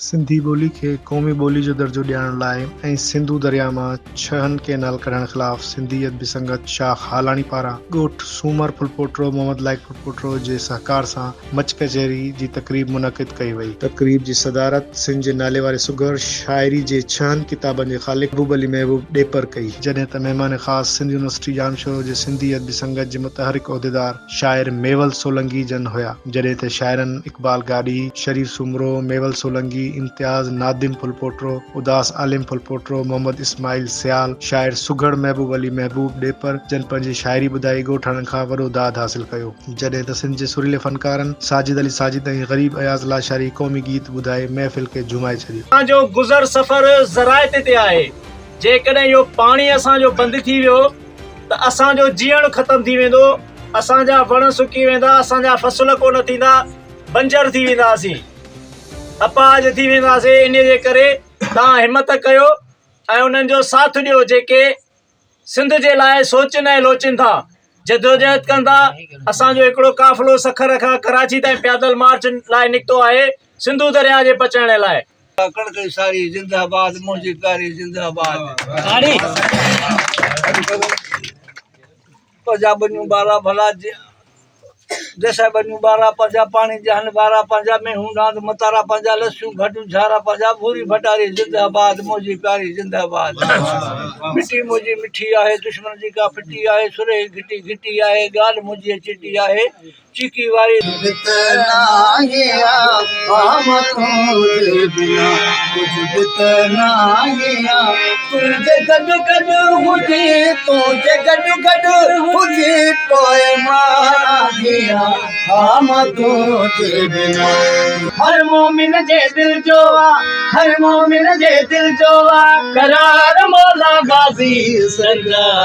سنڌي ٻولي کي قومي ٻولي جو درجو ڏيارڻ لاء ۽ سنڌو درياء مان ڇهن ڪئنال ڪڍڻ خلاف سنڌي ادبي سنگت شاخ هالاڻي پاران ڳوٺ سومر ڦلپوٽرو محمد لائق ڦلپوٽرو جي سهڪار سان مچ ڪچهري جي تقريب منعقد ڪئي وئي. تقريب جي صدارت سنڌ جي ناليواري سگهڙ شاعري جي ڇهن ڪتابن جي خالق محبوب علي محبوب ڏيپر ڪئي. جڏهن ته مهمان خاص سنڌ يونيورسٽي ڄامشورو جي سنڌي ادبي سنگت جي متحرڪ عهديدار شاعر ميول سولنگي جن هيا، جڏهن ته شاعرن اقبال گاڏهي، شريف سومرو، ميول سولنگي، امتياز نادم ڦلپوٽرو، اداس عالم ڦلپوٽرو، محمد اسماعيل سيال، شاعر سگهڙ محبوب علي محبوب ڏيپر جن پنهنجي شاعري ٻڌائي ڳوٺاڻن کان وڏو داد حاصل ڪيو. جڏهن ته سنڌ جي سريلي فنڪارن ساجد علي ساجد ۽ غريب اياز لاشاري قومي گيت ٻڌائي محفل کي جهومائي ڇڏيو. اسان جو گذر سفر زراعت تي آهي، جيڪڏهن اهو پاڻي اسان جو بند ٿي ويو ته اسان جو جيئڻ ختم ٿي ويندو، اسان جا وڻ سڪي ويندا، اسان جا فصل ڪونه ٿيندا، بنجر ٿي وينداسين، اپاهج ٿي وينداسين، انهي جي ڪري توهان همت ڪيو ۽ انهن جو ساٿ ڏيو جيڪي سنڌ جي لاء سوچين ۽ لوچين ٿا، جدوجهد ڪن ٿا، اسان جو هڪڙو قافلو سکر کان ڪراچي تائين پيادل مارچ لاء نڪتو آهي سنڌو درياء جي بچائڻ لاء. ڪڻڪ ساري زنده باد منهنجي پياري زنده باد پنهنجا ٻنيون ٻارا ڀلا جيسا ٻنيون ٻارا پنهنجا پاڻي جهن وارا پنهنجا مينهون ڏاند متارا پنهنجا لسيون گهٽيون جهارا پنهنجا ڀوري ڀٽاري زنده باد منهنجي پياري زنده باد مٽي منهنجي مٺي آهي دشمن جي ڪا ڦٽي آهي سرهي گهٽي گهٽي آهي ڳالهه منهنجي چٽي آهي چيڪي واري. به ته ناهي آ مان تنهنجي بنا ڪجهه به ته ناهي آ تنهنجي گڏ گڏ هجي تنهنجي گڏ گڏ هجي پوء مان ناهي آ ها مان تنهنجي بنا. هر مومن جي دل جو آ هر مومن جي دل جو آ قرار مولا غازي سرڪار.